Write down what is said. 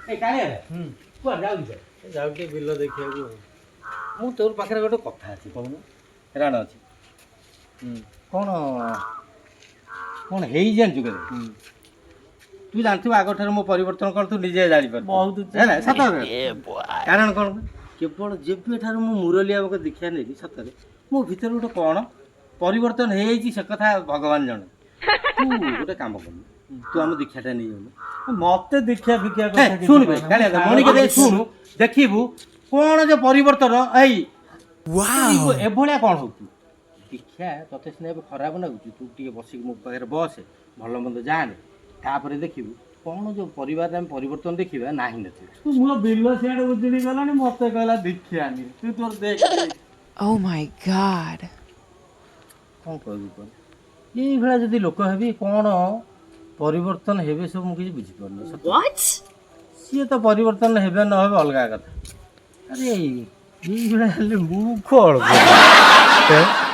ଏ କାଳିଆ, କୁଆଡ଼େ ଯାଉଛୁ? ଯାଉ ଟିକେ ବିଲ ଦେଖିବାକୁ। ମୁଁ ତୋର ପାଖରେ ଗୋଟେ କଥା ଅଛି। କହୁନୁ। ରାଣ ଅଛି। କ'ଣ କ'ଣ ହେଇ ଜାଣିଛୁ କେବେ? ତୁ ଜାଣିଥିବୁ ଆଗଠାରୁ ମୋ ପରିବର୍ତ୍ତନ କ'ଣ, ତୁ ନିଜେ ଜାଣିପାରୁ। ବହୁତ। ହେଲା, ସତ କଥା। କାରଣ କ'ଣ, କେବଳ ଯେବେଠାରୁ ମୁଁ ମୁରଲିଆ ବାବୁଙ୍କ ଦୀକ୍ଷା ନେଲି, ସତରେ ମୋ ଭିତରେ ଗୋଟେ କ'ଣ ପରିବର୍ତ୍ତନ ହେଇଯାଇଛି, ସେ କଥା ଭଗବାନ ଜଣେ। ତୁ ଗୋଟେ କାମ କରୁନୁ, ତୁ ଆମ ଦୀକ୍ଷାଟା ନେଇଯାଉନୁ। ମତେ ଦୀକ୍ଷା ଫିକ୍ଷା ହେ, କଥା କିଛି ଶୁଣୁ ବେ, କହନା। କାଳିଆ ମଣିକେ ଦେଇ ଶୁଣୁ, ଦେଖିବୁ କ'ଣ ଯେ ପରିବର୍ତ୍ତନ। ଏଇ ଏଭଳିଆ କ'ଣ ହଉଛି ଦୀକ୍ଷା? ତତେ ସିନା ଏବେ ଖରାପ ଲାଗୁଛି। ତୁ ଟିକେ ବସିକି ମୋ ପାଖରେ ବସେ, ଭଲ ମନ୍ଦ ଜାଣେ, ତାପରେ ଦେଖିବୁ କ'ଣ ଯୋଉ ପରିବାରରେ ଆମେ ପରିବର୍ତ୍ତନ ଦେଖିବା ନାହିଁ ନଥିବ। ତୁ ମୋ ବିଲ ସିଆଡେ ଉଜୁଡ଼ି ଗଲାଣି, ମତେ କହିଲା ଦୀକ୍ଷା ନେ। ତୁ ତୋର ଦେଖ। Oh my God. କ'ଣ କହିବୁ କହ? ଏଇଭଳିଆ ଯଦି ଲୋକ ହେବି, କ'ଣ ପରିବର୍ତ୍ତନ ହେବେ ସବୁ, ମୁଁ କିଛି ବୁଝିପାରୁନି ସତ। What? ସିଏ ତ ପରିବର୍ତ୍ତନ ହେବେ ନ ହେବେ ଅଲଗା କଥା। ଆରେ, ଏଇଭଳିଆ ହେଲେ ମୁଁ କ'ଣ କରିବି?